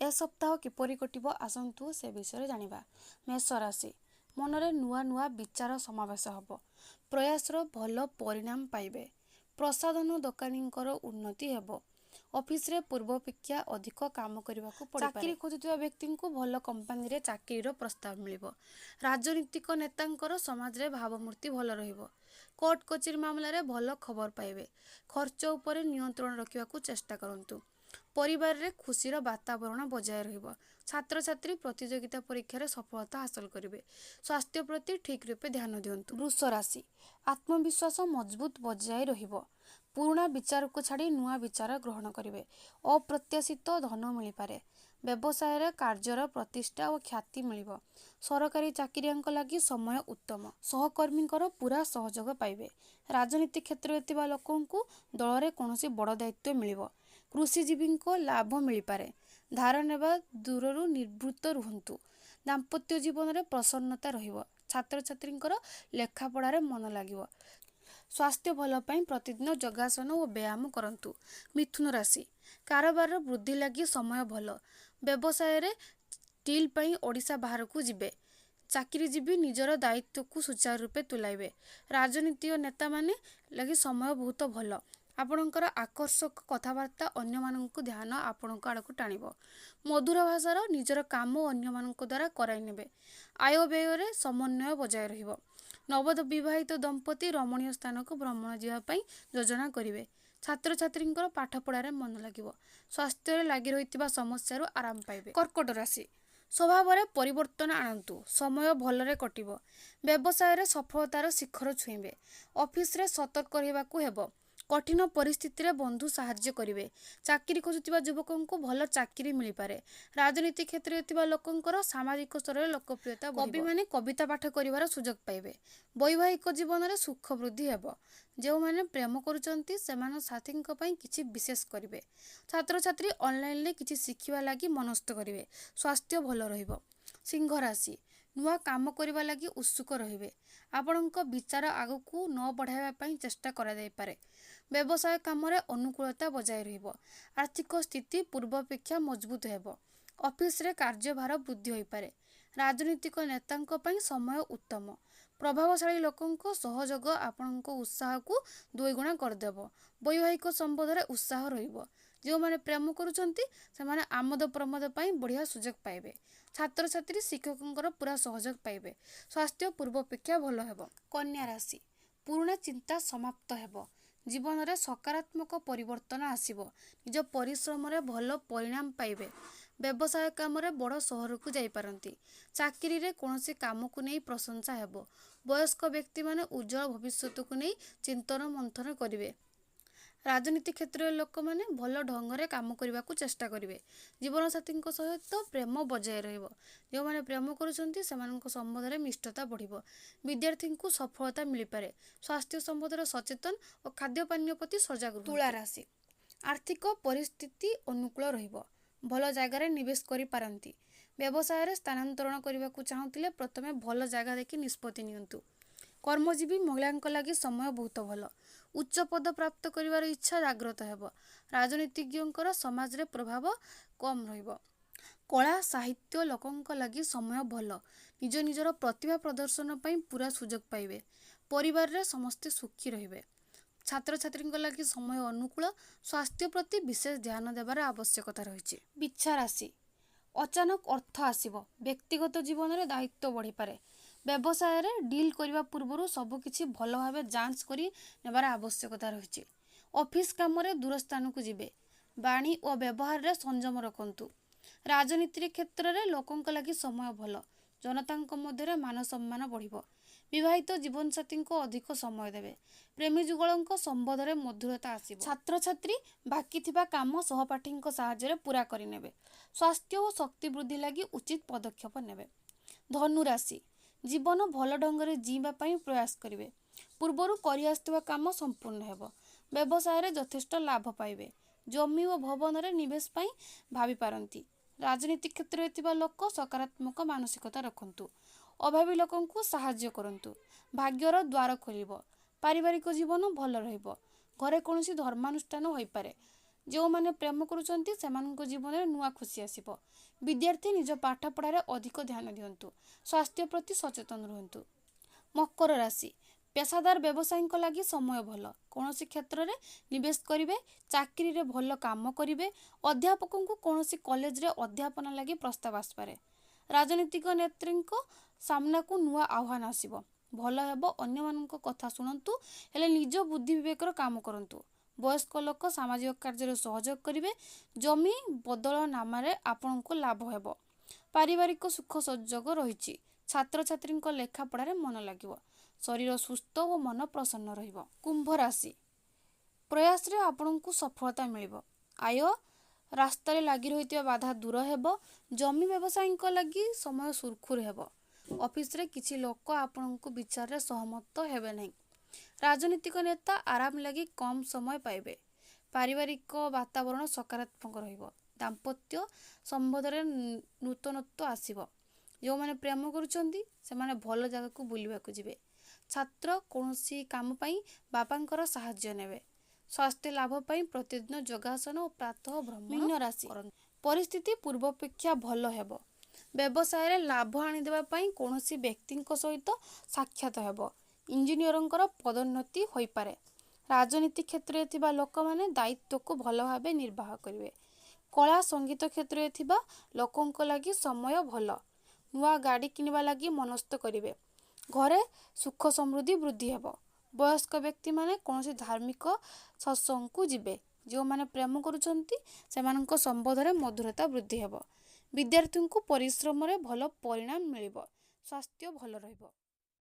ଏ ସପ୍ତାହ କିପରି କଟିବ ଆସନ୍ତୁ ସେ ବିଷୟରେ ଜାଣିବା। ମେଷ ରାଶି, ମନରେ ନୂଆ ନୂଆ ବିଚାର ସମାବେଶ ହେବ। ପ୍ରୟାସର ଭଲ ପରିଣାମ ପାଇବେ। ପ୍ରସାଧନ ଦୋକାନୀଙ୍କର ଉନ୍ନତି ହେବ। ଅଫିସରେ ପୂର୍ବାପେକ୍ଷା ଅଧିକ କାମ କରିବାକୁ ପଡ଼ିପାରେ। ଚାକିରି ଖୋଜୁଥିବା ବ୍ୟକ୍ତିଙ୍କୁ ଭଲ କମ୍ପାନୀରେ ଚାକିରିର ପ୍ରସ୍ତାବ ମିଳିବ। ରାଜନୀତିକ ନେତାଙ୍କର ସମାଜରେ ଭାବମୂର୍ତ୍ତି ଭଲ ରହିବ। କୋର୍ଟ କଚେରୀ ମାମଲାରେ ଭଲ ଖବର ପାଇବେ। ଖର୍ଚ୍ଚ ଉପରେ ନିୟନ୍ତ୍ରଣ ରଖିବାକୁ ଚେଷ୍ଟା କରନ୍ତୁ। ପରିବାରରେ ଖୁସିର ବାତାବରଣ ବଜାୟ ରହିବ। ଛାତ୍ରଛାତ୍ରୀ ପ୍ରତିଯୋଗିତା ପରୀକ୍ଷାରେ ସଫଳତା ହାସଲ କରିବେ। ସ୍ୱାସ୍ଥ୍ୟ ପ୍ରତି ଠିକ୍ ରୂପେ ଧ୍ୟାନ ଦିଅନ୍ତୁ। ବୃଷ ରାଶି, ଆତ୍ମବିଶ୍ୱାସ ମଜବୁତ ବଜାୟ ରହିବ। ପୁରୁଣା ବିଚାରକୁ ଛାଡ଼ି ନୂଆ ବିଚାର ଗ୍ରହଣ କରିବେ। ଅପ୍ରତ୍ୟାଶିତ ଧନ ମିଳିପାରେ। ବ୍ୟବସାୟରେ କାର୍ଯ୍ୟର ପ୍ରତିଷ୍ଠା ଓ ଖ୍ୟାତି ମିଳିବ। ସରକାରୀ ଚାକିରିଆଙ୍କ ଲାଗି ସମୟ ଉତ୍ତମ। ସହକର୍ମୀଙ୍କର ପୂରା ସହଯୋଗ ପାଇବେ। ରାଜନୀତି କ୍ଷେତ୍ରରେ ଥିବା ଲୋକଙ୍କୁ ଦଳରେ କୌଣସି ବଡ଼ ଦାୟିତ୍ୱ ମିଳିବ। କୃଷିଜୀବୀଙ୍କ ଲାଭ ମିଳିପାରେ। ଧାର ନେବା ଦୂରରୁ ନିବୃତ୍ତ ରୁହନ୍ତୁ। ଦାମ୍ପତ୍ୟ ଜୀବନରେ ପ୍ରସନ୍ନତା ରହିବ। ଛାତ୍ରଛାତ୍ରୀଙ୍କର ଲେଖାପଢ଼ାରେ ମନ ଲାଗିବ। ସ୍ୱାସ୍ଥ୍ୟ ଭଲ ପାଇଁ ପ୍ରତିଦିନ ଯୋଗାସନ ଓ ବ୍ୟାୟାମ କରନ୍ତୁ। ମିଥୁନ ରାଶି, କାରବାରର ବୃଦ୍ଧି ଲାଗି ସମୟ ଭଲ। ବ୍ୟବସାୟରେ ଡିଲ୍ ପାଇଁ ଓଡ଼ିଶା ବାହାରକୁ ଯିବେ। ଚାକିରିଜୀବୀ ନିଜର ଦାୟିତ୍ୱକୁ ସୁଚାରୁ ରୂପେ ତୁଲାଇବେ। ରାଜନୀତିକ ନେତାମାନେ ଲାଗି ସମୟ ବହୁତ ଭଲ। ଆପଣଙ୍କର ଆକର୍ଷକ କଥାବାର୍ତ୍ତା ଅନ୍ୟମାନଙ୍କୁ ଧ୍ୟାନ ଆପଣଙ୍କ ଆଡ଼କୁ ଟାଣିବ। ମଧୁର ଭାଷାର ନିଜର କାମ ଅନ୍ୟମାନଙ୍କ ଦ୍ୱାରା କରାଇ ନେବେ। ଆୟ ବ୍ୟୟରେ ସମନ୍ୱୟ ବଜାୟ ରହିବ। ନବବିବାହିତ ଦମ୍ପତି ରମଣୀୟ ସ୍ଥାନକୁ ଭ୍ରମଣ ଯିବା ପାଇଁ ଯୋଜନା କରିବେ। ଛାତ୍ରଛାତ୍ରୀଙ୍କର ପାଠପଢ଼ାରେ ମନ ଲାଗିବ। ସ୍ୱାସ୍ଥ୍ୟରେ ଲାଗି ରହିଥିବା ସମସ୍ୟାରୁ ଆରାମ ପାଇବେ। କର୍କଟ ରାଶି, ସ୍ୱଭାବରେ ପରିବର୍ତ୍ତନ ଆଣନ୍ତୁ। ସମୟ ଭଲରେ କଟିବ। ବ୍ୟବସାୟରେ ସଫଳତାର ଶିଖର ଛୁଇଁବେ। ଅଫିସରେ ସତର୍କ ରହିବାକୁ ହେବ। କଠିନ ପରିସ୍ଥିତିରେ ବନ୍ଧୁ ସାହାଯ୍ୟ କରିବେ। ଚାକିରି ଖୋଜୁଥିବା ଯୁବକଙ୍କୁ ଭଲ ଚାକିରି ମିଳିପାରେ। ରାଜନୀତି କ୍ଷେତ୍ରରେ ଥିବା ଲୋକଙ୍କର ସାମାଜିକ ସ୍ତରରେ ଲୋକପ୍ରିୟତା। କବିମାନେ କବିତା ପାଠ କରିବାର ସୁଯୋଗ ପାଇବେ। ବୈବାହିକ ଜୀବନରେ ସୁଖ ବୃଦ୍ଧି ହେବ। ଯେଉଁମାନେ ପ୍ରେମ କରୁଛନ୍ତି ସେମାନେ ସାଥୀଙ୍କ ପାଇଁ କିଛି ବିଶେଷ କରିବେ। ଛାତ୍ରଛାତ୍ରୀ ଅନଲାଇନରେ କିଛି ଶିଖିବା ଲାଗି ମନସ୍ଥ କରିବେ। ସ୍ୱାସ୍ଥ୍ୟ ଭଲ ରହିବ। ସିଂହ ରାଶି, ନୂଆ କାମ କରିବା ଲାଗି ଉତ୍ସୁକ ରହିବେ। ଆପଣଙ୍କ ବିଚାର ଆଗକୁ ନ ବଢ଼ାଇବା ପାଇଁ ଚେଷ୍ଟା କରାଯାଇପାରେ। ବ୍ୟବସାୟ କାମରେ ଅନୁକୂଳତା ବଜାୟ ରହିବ। ଆର୍ଥିକ ସ୍ଥିତି ପୂର୍ବାପେକ୍ଷା ମଜବୁତ ହେବ। ଅଫିସରେ କାର୍ଯ୍ୟଭାର ବୃଦ୍ଧି ହୋଇପାରେ। ରାଜନୀତିକ ନେତାଙ୍କ ପାଇଁ ସମୟ ଉତ୍ତମ। ପ୍ରଭାବଶାଳୀ ଲୋକଙ୍କ ସହଯୋଗ ଆପଣଙ୍କ ଉତ୍ସାହକୁ ଦୁଇଗୁଣା କରିଦେବ। ବୈବାହିକ ସମ୍ବନ୍ଧରେ ଉତ୍ସାହ ରହିବ। ଯେଉଁମାନେ ପ୍ରେମ କରୁଛନ୍ତି ସେମାନେ ଆମୋଦ ପ୍ରମୋଦ ପାଇଁ ବଢ଼ିଆ ସୁଯୋଗ ପାଇବେ। ଛାତ୍ରଛାତ୍ରୀ ଶିକ୍ଷକଙ୍କର ପୂରା ସହଯୋଗ ପାଇବେ। ସ୍ୱାସ୍ଥ୍ୟ ପୂର୍ବାପେକ୍ଷା ଭଲ ହେବ। କନ୍ୟା ରାଶି, ପୁରୁଣା ଚିନ୍ତା ସମାପ୍ତ ହେବ। ଜୀବନରେ ସକାରାତ୍ମକ ପରିବର୍ତ୍ତନ ଆସିବ। ନିଜ ପରିଶ୍ରମରେ ଭଲ ପରିଣାମ ପାଇବେ। ବ୍ୟବସାୟ କାମରେ ବଡ଼ ସହରକୁ ଯାଇପାରନ୍ତି। ଚାକିରିରେ କୌଣସି କାମକୁ ନେଇ ପ୍ରଶଂସା ହେବ। ବୟସ୍କ ବ୍ୟକ୍ତିମାନେ ଉଜ୍ଜଳ ଭବିଷ୍ୟତକୁ ନେଇ ଚିନ୍ତନ ମନ୍ଥନ କରିବେ। ରାଜନୀତି କ୍ଷେତ୍ରରେ ଲୋକମାନେ ଭଲ ଢଙ୍ଗରେ କାମ କରିବାକୁ ଚେଷ୍ଟା କରିବେ। ଜୀବନସାଥୀଙ୍କ ସହିତ ପ୍ରେମ ବଜାୟ ରହିବ। ଯେଉଁମାନେ ପ୍ରେମ କରୁଛନ୍ତି ସେମାନଙ୍କ ସମ୍ବନ୍ଧରେ ମିଷ୍ଟତା ବଢ଼ିବ। ବିଦ୍ୟାର୍ଥୀଙ୍କୁ ସଫଳତା ମିଳିପାରେ। ସ୍ୱାସ୍ଥ୍ୟ ସମ୍ବନ୍ଧରେ ସଚେତନ ଓ ଖାଦ୍ୟପାନୀୟ ପ୍ରତି ସଜାଗ। ତୁଳା ରାଶି, ଆର୍ଥିକ ପରିସ୍ଥିତି ଅନୁକୂଳ ରହିବ। ଭଲ ଜାଗାରେ ନିବେଶ କରିପାରନ୍ତି। ବ୍ୟବସାୟରେ ସ୍ଥାନାନ୍ତରଣ କରିବାକୁ ଚାହୁଁଥିଲେ ପ୍ରଥମେ ଭଲ ଜାଗା ଦେଖି ନିଷ୍ପତ୍ତି ନିଅନ୍ତୁ। କର୍ମଜୀବୀ ମହିଳାଙ୍କ ଲାଗି ସମୟ ବହୁତ ଭଲ। ଉଚ୍ଚ ପଦ ପ୍ରାପ୍ତ କରିବାର ଇଚ୍ଛା ଜାଗ୍ରତ ହେବ। ରାଜନୀତିଜ୍ଞଙ୍କର ସମାଜରେ ପ୍ରଭାବ କମ୍ ରହିବ। କଳା ସାହିତ୍ୟ ଲୋକଙ୍କ ଲାଗି ସମୟ ଭଲ। ନିଜ ନିଜର ପ୍ରତିଭା ପ୍ରଦର୍ଶନ ପାଇଁ ପୂରା ସୁଯୋଗ ପାଇବେ। ପରିବାରରେ ସମସ୍ତେ ସୁଖୀ ରହିବେ। ଛାତ୍ରଛାତ୍ରୀଙ୍କ ଲାଗି ସମୟ ଅନୁକୂଳ। ସ୍ୱାସ୍ଥ୍ୟ ପ୍ରତି ବିଶେଷ ଧ୍ୟାନ ଦେବାର ଆବଶ୍ୟକତା ରହିଛି। ବିଛା ରାଶି, ଅଚାନକ ଅର୍ଥ ଆସିବ। ବ୍ୟକ୍ତିଗତ ଜୀବନରେ ଦାୟିତ୍ୱ ବଢ଼ିପାରେ। ବ୍ୟବସାୟରେ ଡିଲ୍ କରିବା ପୂର୍ବରୁ ସବୁକିଛି ଭଲ ଭାବେ ଯାଞ୍ଚ କରି ନେବାର ଆବଶ୍ୟକତା ରହିଛି। ଅଫିସ କାମରେ ଦୂର ସ୍ଥାନକୁ ଯିବେ। ବାଣୀ ଓ ବ୍ୟବହାରରେ ସଂଯମ ରଖନ୍ତୁ। ରାଜନୀତି କ୍ଷେତ୍ରରେ ଲୋକଙ୍କ ଲାଗି ସମୟ ଭଲ। ଜନତାଙ୍କ ମଧ୍ୟରେ ମାନ ସମ୍ମାନ ବଢ଼ିବ। ବିବାହିତ ଜୀବନସାଥୀଙ୍କୁ ଅଧିକ ସମୟ ଦେବେ। ପ୍ରେମୀ ଯୁଗଳଙ୍କ ସମ୍ବନ୍ଧରେ ମଧୁରତା ଆସିବ। ଛାତ୍ରଛାତ୍ରୀ ବାକି ଥିବା କାମ ସହପାଠୀଙ୍କ ସାହାଯ୍ୟରେ ପୂରା କରିନେବେ। ସ୍ୱାସ୍ଥ୍ୟ ଓ ଶକ୍ତି ବୃଦ୍ଧି ଲାଗି ଉଚିତ ପଦକ୍ଷେପ ନେବେ। ଧନୁ ରାଶି, ଜୀବନ ଭଲ ଢଙ୍ଗରେ ଜିଇଁବା ପାଇଁ ପ୍ରୟାସ କରିବେ। ପୂର୍ବରୁ କରିଆସୁଥିବା କାମ ସମ୍ପୂର୍ଣ୍ଣ ହେବ। ବ୍ୟବସାୟରେ ଯଥେଷ୍ଟ ଲାଭ ପାଇବେ। ଜମି ଓ ଭବନରେ ନିବେଶ ପାଇଁ ଭାବିପାରନ୍ତି। ରାଜନୀତି କ୍ଷେତ୍ରରେ ଥିବା ଲୋକ ସକାରାତ୍ମକ ମାନସିକତା ରଖନ୍ତୁ। ଅଭାବୀ ଲୋକଙ୍କୁ ସାହାଯ୍ୟ କରନ୍ତୁ। ଭାଗ୍ୟର ଦ୍ୱାର ଖୋଲିବ। ପାରିବାରିକ ଜୀବନ ଭଲ ରହିବ। ଘରେ କୌଣସି ଧର୍ମାନୁଷ୍ଠାନ ହୋଇପାରେ। ଯେଉଁମାନେ ପ୍ରେମ କରୁଛନ୍ତି ସେମାନଙ୍କ ଜୀବନରେ ନୂଆ ଖୁସି ଆସିବ। ବିଦ୍ୟାର୍ଥୀ ନିଜ ପାଠପଢ଼ାରେ ଅଧିକ ଧ୍ୟାନ ଦିଅନ୍ତୁ। ସ୍ୱାସ୍ଥ୍ୟ ପ୍ରତି ସଚେତନ ରୁହନ୍ତୁ। ମକର ରାଶି, ପେସାଦାର ବ୍ୟବସାୟୀଙ୍କ ଲାଗି ସମୟ ଭଲ। କୌଣସି କ୍ଷେତ୍ରରେ ନିବେଶ କରିବେ। ଚାକିରିରେ ଭଲ କାମ କରିବେ। ଅଧ୍ୟାପକଙ୍କୁ କୌଣସି କଲେଜରେ ଅଧ୍ୟାପନା ଲାଗି ପ୍ରସ୍ତାବ ଆସିପାରେ। ରାଜନୈତିକ ନେତ୍ରୀଙ୍କ ସାମ୍ନାକୁ ନୂଆ ଆହ୍ୱାନ ଆସିବ। ଭଲ ହେବ। ଅନ୍ୟମାନଙ୍କ କଥା ଶୁଣନ୍ତୁ, ହେଲେ ନିଜ ବୁଦ୍ଧି ବିବେକର କାମ କରନ୍ତୁ। ବୟସ୍କ ଲୋକ ସାମାଜିକ କାର୍ଯ୍ୟରେ ସହଯୋଗ କରିବେ। ଜମି ବଦଳ ନାମାରେ ଆପଣଙ୍କୁ ଲାଭ ହେବ। ପାରିବାରିକ ସୁଖ ସଂଯୋଗ ରହିଛି। ଛାତ୍ରଛାତ୍ରୀଙ୍କ ଲେଖାପଢ଼ାରେ ମନ ଲାଗିବ। ଶରୀର ସୁସ୍ଥ ଓ ମନ ପ୍ରସନ୍ନ ରହିବ। କୁମ୍ଭ ରାଶି, ପ୍ରୟାସରେ ଆପଣଙ୍କୁ ସଫଳତା ମିଳିବ। ଆୟ ରାସ୍ତାରେ ଲାଗି ରହିଥିବା ବାଧା ଦୂର ହେବ। ଜମି ବ୍ୟବସାୟୀଙ୍କ ଲାଗି ସମୟ ସୁରୁଖୁରୁ ହେବ। ଅଫିସରେ କିଛି ଲୋକ ଆପଣଙ୍କୁ ବିଚାରରେ ସହମତ ହେବେ ନାହିଁ। ରାଜନୀତିକ ନେତା ଆରାମ ଲାଗି କମ୍ ସମୟ ପାଇବେ। ପାରିବାରିକ ବାତାବରଣ ସକାରାତ୍ମକ ରହିବ। ଦାମ୍ପତ୍ୟ ସମ୍ବନ୍ଧରେ ନୂତନତ୍ୱ ଆସିବ। ଯେଉଁମାନେ ପ୍ରେମ କରୁଛନ୍ତି ସେମାନେ ଭଲ ଜାଗାକୁ ବୁଲିବାକୁ ଯିବେ। ଛାତ୍ର କୌଣସି କାମ ପାଇଁ ବାପାଙ୍କର ସାହାଯ୍ୟ ନେବେ। ସ୍ୱାସ୍ଥ୍ୟ ଲାଭ ପାଇଁ ପ୍ରତିଦିନ ଯୋଗାସନ ଓ ପ୍ରାତଃ ଭ୍ରମଣ। ମୀନ ରାଶି, ପରିସ୍ଥିତି ପୂର୍ବାପେକ୍ଷା ଭଲ ହେବ। ବ୍ୟବସାୟରେ ଲାଭ ଆଣିଦେବା ପାଇଁ କୌଣସି ବ୍ୟକ୍ତିଙ୍କ ସହିତ ସାକ୍ଷାତ ହେବ। ଇଞ୍ଜିନିୟରଙ୍କର ପଦୋନ୍ନତି ହୋଇପାରେ। ରାଜନୀତି କ୍ଷେତ୍ରରେ ଥିବା ଲୋକମାନେ ଦାୟିତ୍ୱକୁ ଭଲ ଭାବେ ନିର୍ବାହ କରିବେ। କଳା ସଙ୍ଗୀତ କ୍ଷେତ୍ରରେ ଥିବା ଲୋକଙ୍କ ଲାଗି ସମୟ ଭଲ। ନୂଆ ଗାଡ଼ି କିଣିବା ଲାଗି ମନସ୍ଥ କରିବେ। ଘରେ ସୁଖ ସମୃଦ୍ଧି ବୃଦ୍ଧି ହେବ। ବୟସ୍କ ବ୍ୟକ୍ତିମାନେ କୌଣସି ଧାର୍ମିକ ସତ୍ସଙ୍ଗକୁ ଯିବେ। ଯେଉଁମାନେ ପ୍ରେମ କରୁଛନ୍ତି ସେମାନଙ୍କ ସମ୍ବନ୍ଧରେ ମଧୁରତା ବୃଦ୍ଧି ହେବ। ବିଦ୍ୟାର୍ଥୀଙ୍କୁ ପରିଶ୍ରମରେ ଭଲ ପରିଣାମ ମିଳିବ। ସ୍ୱାସ୍ଥ୍ୟ ଭଲ ରହିବ।